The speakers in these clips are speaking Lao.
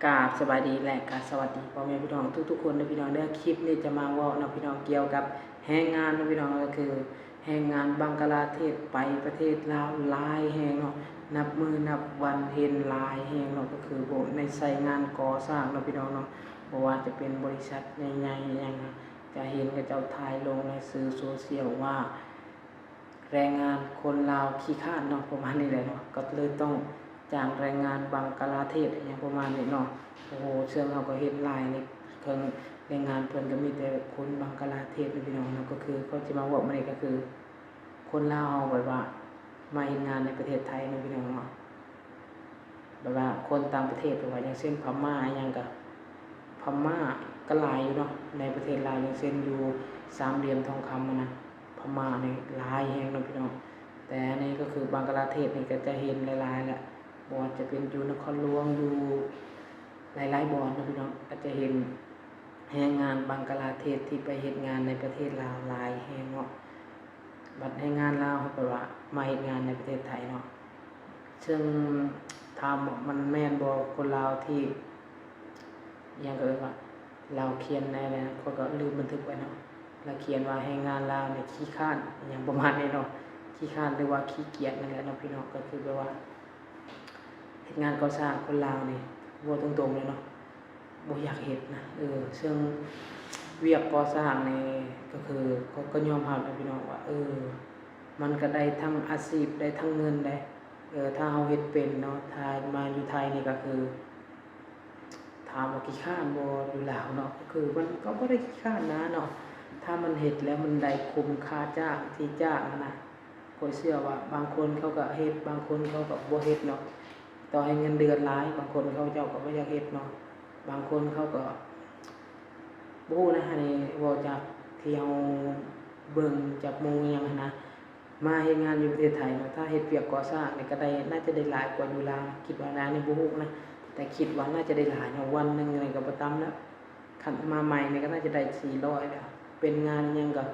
ກາບສະບາຍດີ ແລະ ກະສະຫວັດດີພໍ່ແມ່ພີ່ນ້ອງທຸກໆຄົນເດີພີ່ນ້ອງເດີ. ຄລິບນີ້ຈະມາເວົ້າເນາະພີ່ນ້ອງ ກ່ຽວກັບແຮງງານເນາະພີ່ນ້ອງ ກໍຄືແຮງງານບັງກະລາເທດໄປປະເທດລາວຫຼາຍແຮງເນາະ, ນັບມື້ນັບວັນເຫັນຫຼາຍແຮງເນາະ, ກໍຄືພວກໃນໄຊງານກໍ່ສ້າງເນາະພີ່ນ້ອງເນາະ, ບໍ່ວ່າຈະເປັນບໍລິສັດໃຫຍ່ໆຫຍັງ ຈະເຫັນເຂົາເຈົ້າຖ່າຍລົງໃນສື່ໂຊຊຽວວ່າ ແຮງງານຄົນລາວຂີ້ຄ້ານເນາະ ປະມານນີ້ແຫຼະເນາະ, ກໍເລີຍຕ້ອງຈ້າງແຮງງານບັງກະລາເທດ ອີຫຍັງປະມານນີ້ເນາະ. ໂອ້ໂຫ ເຊິ່ງເຮົາກໍເຫັນຫຼາຍໃນເຄື່ອງແຮງງານເພິ່ນກໍມີແຕ່ຄົນບັງກະລາເທດເນາະພີ່ນ້ອງເນາະ, ກໍຄືເຂົາຊິມາເວົ້າມື້ນີ້ກໍຄືຄົນລາວເຮົາແບບວ່າມາເຮັດງານໃນປະເທດໄທເນາະພີ່ນ້ອງເນາະ. ແບບວ່າຄົນຕ່າງປະເທດ ແບບວ່າຢ່າງເຊັ່ນພະມ້າອີຫຍັງກະ ພະມ້າກະຫຼາຍຢູ່ເນາະໃນປະເທດລາວ, ຢ່າງເຊັ່ນຢູ່ສາມຫຼ່ຽມທອງຄຳຫັ້ນນະ ພະມ້ານີ້ຫຼາຍແຮງເນາະພີ່ນ້ອງ. ແຕ່ອັນນີ້ກໍຄືບັງກະລາເທດນີ້ກໍຈະເຫັນຫຼາຍໆແຫຼະ, ບໍ່ວ່າຈະເປັນຢູ່ນະຄອນຫຼວງ ຢູ່ຫຼາຍໆບ່ອນເນາະພີ່ນ້ອງ ກໍຈະເຫັນ ແຮງງານບັງກະລາເທດທີ່ໄປເຮັດງານໃນປະເທດລາວຫຼາຍແຮງເນາະ. ບັດແຮງງານລາວເຮົາກໍວ່າມາເຮັດງານໃນປະເທດໄທເນາະ, ເຊິ່ງຖາມວ່າມັນແມ່ນບໍ່ ຄົນລາວທີ່ ອີຫຍັງ ເຂົາເອີ້ນວ່າ ລາວຂຽນໃນນັ້ນ ຂ້ອຍກໍລືມບັນທຶກໄວ້ເນາະ, ລາວຂຽນວ່າແຮງງານລາວນີ້ຂີ້ຄ້ານ ອີຫຍັງປະມານນີ້ເນາະ, ຂີ້ຄ້ານ ຫຼືວ່າຂີ້ກຽດນັ້ນແຫຼະເນາະພີ່ນ້ອງ. ກໍຄືແບບວ່າ ເຮັດງານກໍ່ສ້າງຄົນລາວນີ້ ເວົ້າຕົງໆເລີຍເນາະ ບໍ່ຢາກເຮັດນະ. ເອີ ເຊິ່ງວຽກກໍ່ສ້າງນີ້ກໍຄື ກໍ ກໍຍອມຮັບນະພີ່ນ້ອງວ່າ ເອີ ມັນກໍໄດ້ທັງອາຊີບ ໄດ້ທັງເງິນເດ້. ເອີ ຖ້າເຮົາເຮັດເປັນເນາະ ຖ້າມາຢູ່ໄທນີ້ກໍຄື ຖາມວ່າຂີ້ຄ້ານບໍ່ ຢູ່ລາວເນາະ ກໍຄືມັນກໍບໍ່ໄດ້ຂີ້ຄ້ານນະເນາະ, ຖ້າມັນເຮັດແລ້ວມັນໄດ້ຄຸ້ມຄ່າຈ້າງທີ່ຈ້າງຫັ້ນນະ. ຂ້ອຍເຊື່ອວ່າບາງຄົນເຂົາກໍເຮັດ ບາງຄົນເຂົາກໍບໍ່ເຮັດເນາະ, ຕໍ່ໃຫ້ເງິນເດືອນຫຼາຍ ບາງຄົນເຂົາເຈົ້າກໍບໍ່ຢາກເຮັດເນາະ, ບາງຄົນເຂົາກໍ ບໍ່ຮູ້ນະ. ອັນນີ້ເວົ້າຈາກທີ່ເຮົາເບິ່ງຈາກໝູ່ຫຍັງຫັ້ນນະ ມາເຮັດງານຢູ່ປະເທດໄທເນາະ ຖ້າເຮັດວຽກກໍ່ສ້າງນີ້ກໍໄດ້ ໜ້າຈະໄດ້ຫຼາຍກວ່າຢູ່ລາວ ຄິດວ່ານະ. ອັນນີ້ບໍ່ຮູ້ນະ ແຕ່ຄິດວ່າໜ້າຈະໄດ້ຫຼາຍເນາະ, ວັນໜຶ່ງນີ້ກໍບໍ່ຕ່ຳແລ້ວ ຄັນມາໃໝ່ນີ້ກໍໜ້າຈະໄດ້ສີ່ຮ້ອຍແລ້ວ, ເປັນງານຫຍັງກໍ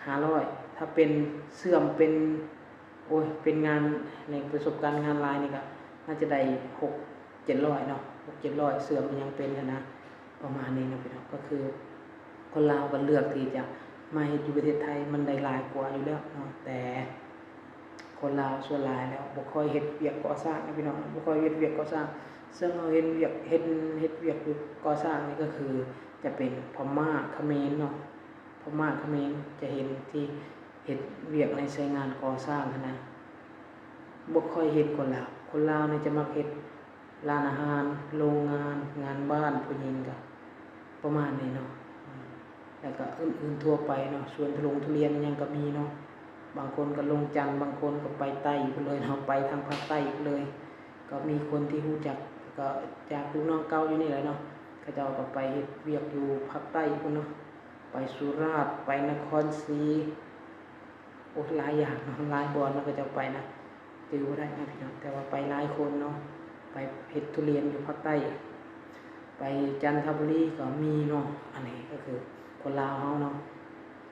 ຫ້າຮ້ອຍ ຖ້າເປັນເຊື່ອມເປັນ ໂອ້ຍ ເປັນງານໃນປະສົບການງານຫຼາຍນີ້ກໍໜ້າຈະໄດ້ຫົກເຈັດຮ້ອຍເນາະ, ຫົກເຈັດຮ້ອຍ ເຊື່ອມອີຫຍັງເປັນຫັ້ນນະ ປະມານນີ້ເນາະພີ່ນ້ອງ. ກໍຄືຄົນລາວກໍເລືອກທີ່ຈະມາເຮັດຢູ່ປະເທດໄທ ມັນໄດ້ຫຼາຍກວ່າຢູ່ແລ້ວເນາະ, ແຕ່ຄົນລາວສ່ວນຫຼາຍແລ້ວບໍ່ຄ່ອຍເຮັດວຽກກໍ່ສ້າງນະພີ່ນ້ອງ, ບໍ່ຄ່ອຍເຮັດວຽກກໍ່ສ້າງ. ເຊິ່ງເຮົາເຫັນວຽກ ເຫັນເຮັດວຽກຢູ່ກໍ່ສ້າງນີ້ກໍຄືຈະເປັນພະມ້າ ຂະເໝນເນາະ. ພະມ້າຂະເໝນຈະເຫັນທີ່ເຮັດວຽກໃນໄຊງານກໍ່ສ້າງຫັ້ນນະ ບໍ່ຄ່ອຍເຫັນຄົນລາວ. ຄົນລາວນີ້ຈະມັກເຮັດຮ້ານອາຫານ, ໂລງງານ, ງານບ້ານ, ຜູ້ຍິງກໍປະມານນີ້ເນາະ. ແລ້ວກໍອື່ນໆທົ່ວໄປເນາະ, ສວນທຸລົງທຸລຽນອີຫຍັງກໍມີເນາະ. ບາງຄົນກໍລົງຈັນ, ບາງຄົນກໍໄປໃຕ້ພຸ້ນເລີຍເນາະ, ໄປທາງພາກໃຕ້ພຸ້ນເລີຍ. ກໍມີຄົນທີ່ຮູ້ຈັກ ກໍຈາກລູກນ້ອງເກົ່າຢູ່ນີ້ແຫຼະເນາະ, ເຂົາເຈົ້າກໍໄປເຮັດວຽກຢູ່ພາກໃຕ້ພຸ້ນເນາະ. ໄປສຸລາດ ໄປນະຄອນສີ ໂອ້ ຫຼາຍຢ່າງເນາະ ຫຼາຍບ່ອນເນາະ ເຂົາເຈົ້າໄປນະ ຈື່ບໍ່ໄດ້ນະພີ່ນ້ອງ. ແຕ່ວ່າໄປຫຼາຍຄົນເນາະ ໄປເຮັດທຸລຽນຢູ່ພາກໃຕ້ ໄປຈັນທະບູລີກໍມີເນາະ. ອັນນີ້ກໍຄືຄົນລາວເຮົາເນາະ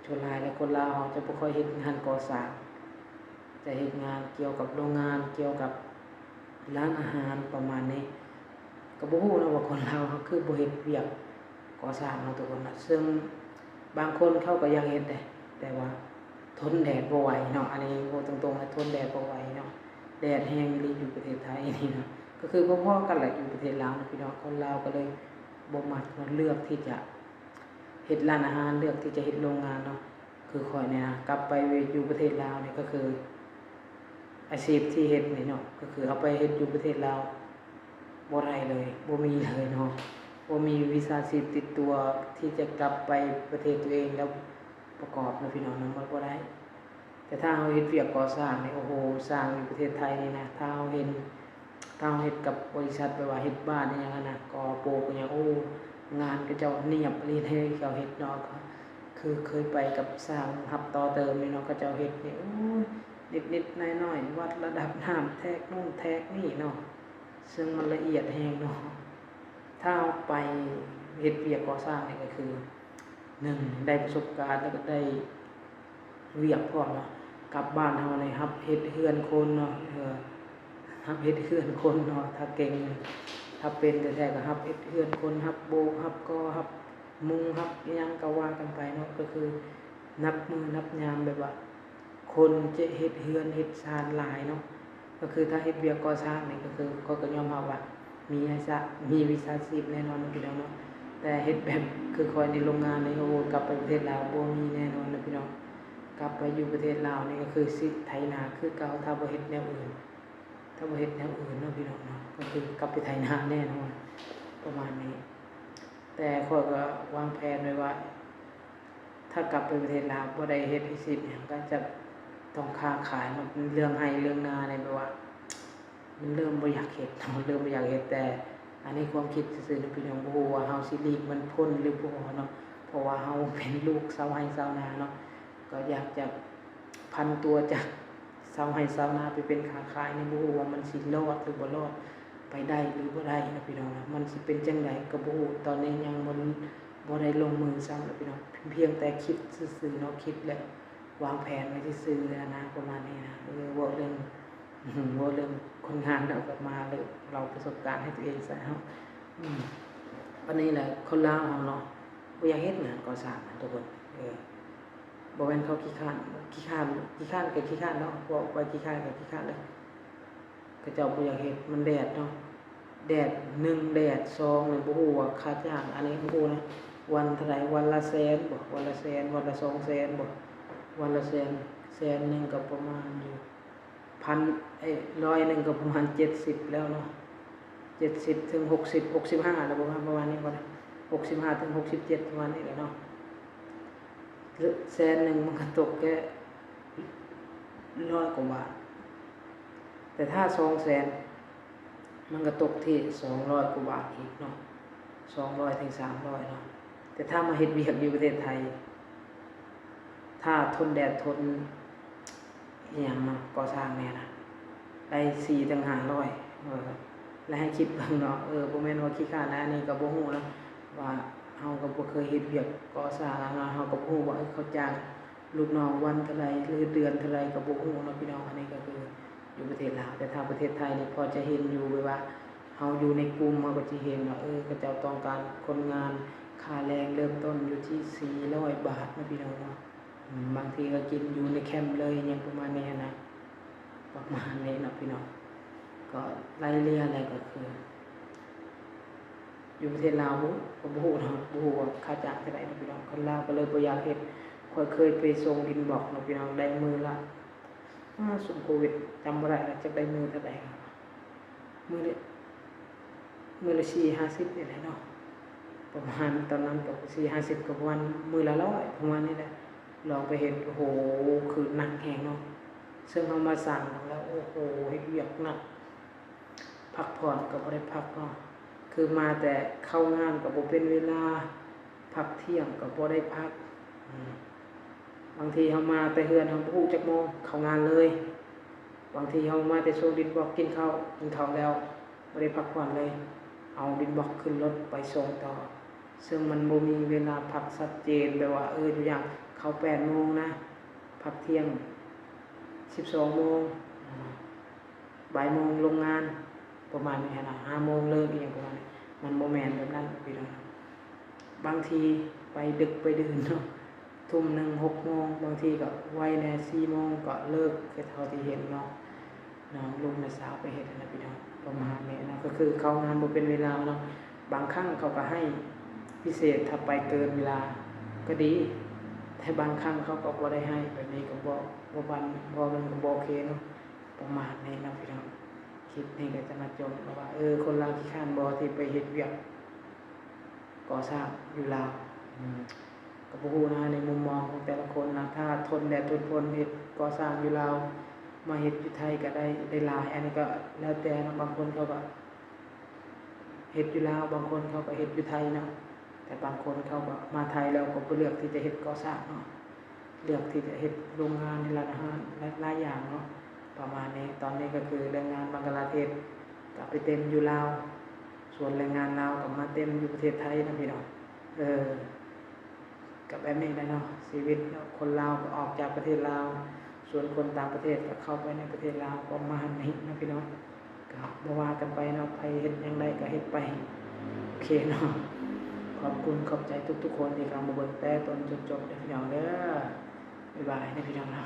ສ່ວນຫຼາຍແລ້ວຄົນລາວເຮົາຈະບໍ່ຄ່ອຍເຮັດງານກໍ່ສ້າງ ຈະເຮັດງານກ່ຽວກັບໂລງງານ ກ່ຽວກັບຮ້ານອາຫານປະມານນີ້. ກໍບໍ່ຮູ້ເນາະວ່າຄົນລາວເຮົາຄືບໍ່ເຮັດວຽກກໍ່ສ້າງເນາະທຸກຄົນເນາະ. ເຊິ່ງບາງຄົນເຂົາກໍຢາກເຮັດເດ້ ແຕ່ວ່າທົນແດດບໍ່ໄຫວເນາະ. ອັນນີ້ເວົ້າຕົງໆ ທົນແດດບໍ່ໄຫວເນາະ ແດດແຮງອີ່ຫຼີຢູ່ປະເທດໄທນີ້ເນາະ. ກໍຄືພໍໆກັນແຫຼະຢູ່ປະເທດລາວເນາະພີ່ນ້ອງ. ຄົນລາວກໍເລີຍບໍ່ມັກເນາະ ເລືອກທີ່ຈະເຮັດຮ້ານອາຫານ ເລືອກທີ່ຈະເຮັດໂລງງານເນາະ. ຄືຂ້ອຍນີ້ນະ ກັບໄປຢູ່ປະເທດລາວນີ້ກໍຄື ອາຊີບທີ່ເຮັດນີ້ເນາະ ກໍຄືເອົາໄປເຮັດຢູ່ປະເທດລາວບໍ່ໄດ້ເລີຍ ບໍ່ມີເລີຍເນາະ. ບໍ່ມີວິຊາຊີບຕິດຕົວທີ່ຈະກັບໄປປະເທດຕົວເອງແລ້ວປະກອບເນາະພີ່ນ້ອງເນາະ ມັນບໍ່ໄດ້. ແຕ່ຖ້າເຮົາເຮັດວຽກກໍ່ສ້າງນີ້ ໂອ້ໂຫ ຊ່າງຢູ່ປະເທດໄທນີ້ນະ ຖ້າເຮົາເຫັນ ຖ້າເຮົາເຮັດກັບບໍລິສັດ ແບບວ່າເຮັດບ້ານອີ່ຫຍັງຫັ້ນນະ ກໍ່ໂປກອີ່ຫຍັງ ໂອ້ ງານເຂົາເຈົ້ານຽບອີ່ຫຼີເດ້ ເຂົາເຮັດເນາະ. ຄືເຄີຍໄປກັບຊ່າງຮັບຕໍ່ເຕີມນີ້ເນາະ ເຂົາເຈົ້າເຮັດນີ້ ໂອ້ຍ ນິດໆໜ້ອຍໆ ວັດລະດັບນ້ຳແທກໂນ່ນແທກນີ້ເນາະ ເຊິ່ງມັນລະອຽດແຮງເນາະ. ຖ້າເຮົາໄປເຮັດວຽກກໍ່ສ້າງນີ້ກໍຄື ໜຶ່ງ ໄດ້ປະສົບການ ແລ້ວກໍໄດ້ວຽກພ້ອມເນາະ. ກັບບ້ານເຮົານີ້ຮັບເຮັດເຮືອນຄົນເນາະ ເອີ ຮັບເຮັດເຮືອນຄົນເນາະ ຖ້າເກັ່ງ ຮັບເປັນແທ້ໆ ກໍຮັບເຮັດເຮືອນຄົນ ຮັບໂບກ ຮັບກໍ ຮັບມຸງ ຮັບອີ່ຫຍັງກໍວ່າກັນໄປເນາະ ກໍຄືນັບມື້ນັບຍາມ ແບບວ່າຄົນຈະເຮັດເຮືອນເຮັດຊານຫຼາຍເນາະ ກໍຄືຖ້າເຮັດວຽກກໍ່ສ້າງນີ້ ກໍຄືຂ້ອຍກໍຍອມຮັບວ່າມີອາຊາ ມີວິຊາຊີບແນ່ນອນເນາະ ພີ່ນ້ອງເນາະ ແຕ່ເຮັດແບບຄືຂ້ອຍໃນໂຮງງານນີ້ ໂອ້ ກັບໄປປະເທດລາວບໍ່ມີແນ່ນອນເນາະ ພີ່ນ້ອງ. ກັບໄປຢູ່ປະເທດລາວນີ້ ກໍຄືຊິໄຖນາຄືເກົ່າ ຖ້າບໍ່ເຮັດແນວອື່ນ ຖ້າບໍ່ເຮັດແນວອື່ນເນາະ ພີ່ນ້ອງເນາະ ກໍຄືກັບໄປໄຖນາແນ່ນອນ ປະມານນີ້. ແຕ່ຂ້ອຍກໍວາງແຜນໄວ້ວ່າ ຖ້າກັບໄປປະເທດລາວ ບໍ່ໄດ້ເຮັດອາຊີບຫຍັງ ກໍຈະຕ້ອງຄ້າຂາຍເນາະ ເລື່ອງໄຮ່ເລື່ອງນານີ້ ແບບວ່າ ມັນເລີ່ມບໍ່ຢາກເຮັດເນາະ ເລີ່ມບໍ່ຢາກເຮັດ ແຕ່ອັນນີ້ຄວາມຄິດຊື່ໆເນາະ ພີ່ນ້ອງ ບໍ່ຮູ້ວ່າເຮົາຊິຫຼີກມັນພົ້ນຫຼືບໍ່ເນາະ ເພາະວ່າເຮົາເປັນລູກຊາວໄຮ່ຊາວນາເນາະ ກໍຢາກຈະ ພັນຕົວຈາກຊາວໄຮ່ຊາວນາໄປເປັນຄ້າຂາຍນີ້ ບໍ່ຮູ້ວ່າມັນຊິລອດຫຼືບໍ່ລອດ ໄປໄດ້ຫຼືບໍ່ໄດ້ນະ ພີ່ນ້ອງນະ ມັນຊິເປັນຈັ່ງໃດກໍບໍ່ຮູ້ ຕອນນີ້ຍັງບໍ່ ບໍ່ໄດ້ລົງມືຊ້ຳນະ ພີ່ນ້ອງ ພຽງແຕ່ຄິດຊື່ໆເນາະ ຄິດ ແລະ ວາງແຜນໄວ້ຊື່ໆນະ ປະມານນີ້ນະ ເອີ ເວົ້າເລື່ອງ ເວົ້າເລື່ອງຄົນງານ ເຮົາກໍມາເລົ່າປະສົບການໃຫ້ຕົວເອງຊະເນາະ ອືມ ອັນນີ້ແຫຼະ ຄົນລາວເຮົາເນາະ ບໍ່ຢາກເຮັດງານກໍ່ສ້າງນະ ທຸກຄົນ ເອີ ບໍ່ແມ່ນເຂົາຂີ້ຄ້ານ ຂີ້ຄ້ານ ຂີ້ຄ້ານກໍຂີ້ຄ້ານເນາະ ເວົ້າໄປຂີ້ຄ້ານກໍຂີ້ຄ້ານເລີຍ ເຂົາເຈົ້າບໍ່ຢາກເຮັດ ມັນແດດເນາະ ແດດ ໜຶ່ງ ແດດ ສອງ ນີ້ບໍ່ຮູ້ວ່າຄ່າຈ້າງ ອັນນີ້ບໍ່ຮູ້ນະ ວັນເທົ່າໃດ ວັນລະແສນບໍ ວັນລະແສນ ວັນລະສອງແສນບໍ ວັນລະແສນ ແສນໜຶ່ງກໍປະມານຢູ່ ພັນ ເອີ ຮ້ອຍໜຶ່ງກໍປະມານເຈັດສິບແລ້ວເນາະ ເຈັດສິບເຖິງຫົກສິບ ຫົກສິບຫ້າແລ້ວ ປະມານ ປະມານນີ້ບໍ່ ຫົກສິບຫ້າເຖິງຫົກສິບເຈັດ ປະມານນີ້ແຫຼະເນາະ ແສນໜຶ່ງມັນກໍຕົກແຄ່ຮ້ອຍກວ່າບາດ ແຕ່ຖ້າສອງແສນ ມັນກໍຕົກທີ່ສອງຮ້ອຍກວ່າບາດອີກເນາະ ສອງຮ້ອຍເຖິງສາມຮ້ອຍເນາະ ແຕ່ຖ້າມາເຮັດວຽກຢູ່ປະເທດໄທ ຖ້າທົນແດດທົນ ອີ່ຫຍັງເນາະ ກໍ່ສ້າງແນ່ນະ ໄດ້ສີ່ເຖິງຫ້າຮ້ອຍ ເອີ ແລະ ໃຫ້ຄິດເບິ່ງເນາະ ເອີ ບໍ່ແມ່ນວ່າຂີ້ຄ້ານນະ ອັນນີ້ກໍບໍ່ຮູ້ນະ ວ່າເຮົາກໍບໍ່ເຄີຍເຮັດວຽກກໍ່ສ້າງນະ ເຮົາກໍບໍ່ຮູ້ວ່າ ເອີ ເຂົາຈ້າງລູກນ້ອງວັນເທົ່າໃດ ຫຼື ເດືອນເທົ່າໃດກໍບໍ່ຮູ້ເນາະ ພີ່ນ້ອງ ອັນນີ້ກໍຄືຢູ່ປະເທດລາວ ແຕ່ຖ້າປະເທດໄທນີ້ພໍຈະເຫັນຢູ່ ແບບວ່າເຮົາຢູ່ໃນກຸ່ມ ເຮົາກໍຈະເຫັນວ່າ ເອີ ເຂົາເຈົ້າຕ້ອງການຄົນງານ ຄ່າແຮງເລີ່ມຕົ້ນຢູ່ທີ່ສີ່ຮ້ອຍບາດເນາະ ພີ່ນ້ອງເນາະ. ອືມ ບາງທີກໍກິນຢູ່ໃນແຄມເລີຍ ຫຍັງປະມານນີ້ຫັ້ນນະ ປະມານນີ້ເນາະພີ່ນ້ອງ ກໍໄລ່ເລ່ຍແລ້ວກໍຄື ຢູ່ປະເທດລາວ ບໍ່ ກໍບໍ່ຮູ້ເນາະ ບໍ່ຮູ້ວ່າຄ່າຈ້າງເທົ່າໃດເນາະພີ່ນ້ອງ ຄົນລາວກໍເລີຍບໍ່ຢາກເຮັດ ຂ້ອຍເຄີຍໄປສົ່ງດິນບລັອກເນາະພີ່ນ້ອງ ໄດ້ມື້ລະ ອາ ຊ່ວງໂຄວິດ ຈຳບໍ່ໄດ້ລະ ຈັກໄດ້ມື້ເທົ່າໃດ ມື້ລະ ມື້ລະສີ່ຫ້າສິບນີ້ແຫຼະເນາະ ປະມານຕອນນັ້ນກໍສີ່ຫ້າສິບ ກໍປະມານມື້ລະຮ້ອຍ ປະມານນີ້ແຫຼະ ລອງໄປເຮັດ ໂອ້ໂຫ ຄືໜັກແຮງເນາະ ເຊິ່ງເຮົາມາສ້າງແລ້ວ ໂອ້ໂຫ ເຮັດວຽກໜັກ ພັກຜ່ອນກໍບໍ່ໄດ້ພັກເນາະ ຄືມາແຕ່ເຂົ້າງານກໍບໍ່ເປັນເວລາ ພັກທ່ຽງກໍບໍ່ໄດ້ພັກ ອືມ ບາງທີເຮົາມາແຕ່ເຮືອນ ເຮົາບໍ່ຮູ້ຈັກໂມງເຂົ້າງານເລີຍ ບາງທີເຮົາມາແຕ່ຊ່ວງດິນບລັອກ ກິນເຂົ້າ ກິນເຂົ້າແລ້ວບໍ່ໄດ້ພັກຜ່ອນເລີຍ ເອົາດິນບລັອກຂຶ້ນລົດໄປສົ່ງຕໍ່ ເຊິ່ງມັນບໍ່ມີເວລາພັກຊັດເຈນ ແບບວ່າ ເອີ ຕົວຢ່າງເຂົ້າແປດໂມງນະ ພັກທ່ຽງສິບສອງໂມງ ອາ ບ່າຍໂມງລົງງານ ປະມານນີ້ຫັ້ນນະ ຫ້າໂມງເລີກ ອີ່ຫຍັງປະມານນີ້ ມັນບໍ່ແມ່ນແບບນັ້ນພີ່ນ້ອງ ບາງທີໄປດຶກໄປດື່ນເນາະ ທຸ່ມໜຶ່ງ ຫົກໂມງ ບາງທີກໍໄວແດ່ ສີ່ໂມງກໍເລີກ ຄືເທົ່າທີ່ເຫັນເນາະ ນ້ອງລຸງນ້າສາວໄປເຮັດຫັ້ນນະພີ່ນ້ອງ ປະມານນີ້ນະ ກໍຄືເຂົ້າງານບໍ່ເປັນເວລາເນາະ ບາງຄັ້ງເຂົາກໍໃຫ້ພິເສດ ຖ້າໄປເກີນເວລາກໍດີ ແຕ່ບາງຄັ້ງເຂົາກໍບໍ່ໄດ້ໃຫ້ ແບບນີ້ກໍບໍ່ ບໍ່ປານ ບໍ່ ມັນກໍບໍ່ໂອເຄເນາະ ປະມານນີ້ເນາະພີ່ນ້ອງ ຄລິບນີ້ກໍຈະມາຈົ່ມວ່າ ເອີ ຄົນລາວຂີ້ຄ້ານບໍ່ທີ່ໄປເຮັດວຽກກໍ່ສ້າງຢູ່ລາວ ອືມ ກໍບໍ່ຮູ້ນະ ໃນມຸມມອງຂອງແຕ່ລະຄົນນະ ຖ້າທົນແດດທົນຝົນເຮັດກໍ່ສ້າງຢູ່ລາວ ມາເຮັດຢູ່ໄທກໍໄດ້ ໄດ້ຫຼາຍ ອັນນີ້ກໍແລ້ວແຕ່ເນາະ ບາງຄົນເຂົາກໍ ເຮັດຢູ່ລາວ ບາງຄົນເຂົາກໍເຮັດຢູ່ໄທເນາະ ແຕ່ບາງຄົນເຂົາກໍມາໄທແລ້ວກໍບໍ່ເລືອກທີ່ຈະເຮັດກໍ່ສ້າງເນາະ ເລືອກທີ່ຈະເຮັດໂຮງງານ ຮ້ານອາຫານ ຫຼາຍໆຢ່າງເນາະ ປະມານນີ້ ຕອນນີ້ກໍຄືແຮງງານບັງກະລາເທດກໍໄປເຕັມຢູ່ລາວ ສ່ວນແຮງງານລາວກໍມາເຕັມຢູ່ປະເທດໄທເນາະພີ່ນ້ອງ ເອີ ກໍແບບນີ້ແຫຼະເນາະ ຊີວິດເນາະ ຄົນລາວກໍອອກຈາກປະເທດລາວ ສ່ວນຄົນຕ່າງປະເທດກໍເຂົ້າໄປໃນປະເທດລາວ ປະມານນີ້ເນາະພີ່ນ້ອງ ກໍບໍ່ວ່າກັນໄປເນາະ ໃຜເຮັດຫຍັງໄດ້ກໍເຮັດໄປ ໂອເຄເນາະ. ຂອບຄຸນຂອບໃຈທຸກໆຄົນທີ່ເຂົ້າມາເບິ່ງແຕ່ຕົ້ນຈົນຈົບເດີພີ່ນ້ອງເດີ. ບາຍບາຍເດີພີ່ນ້ອງເນາະ.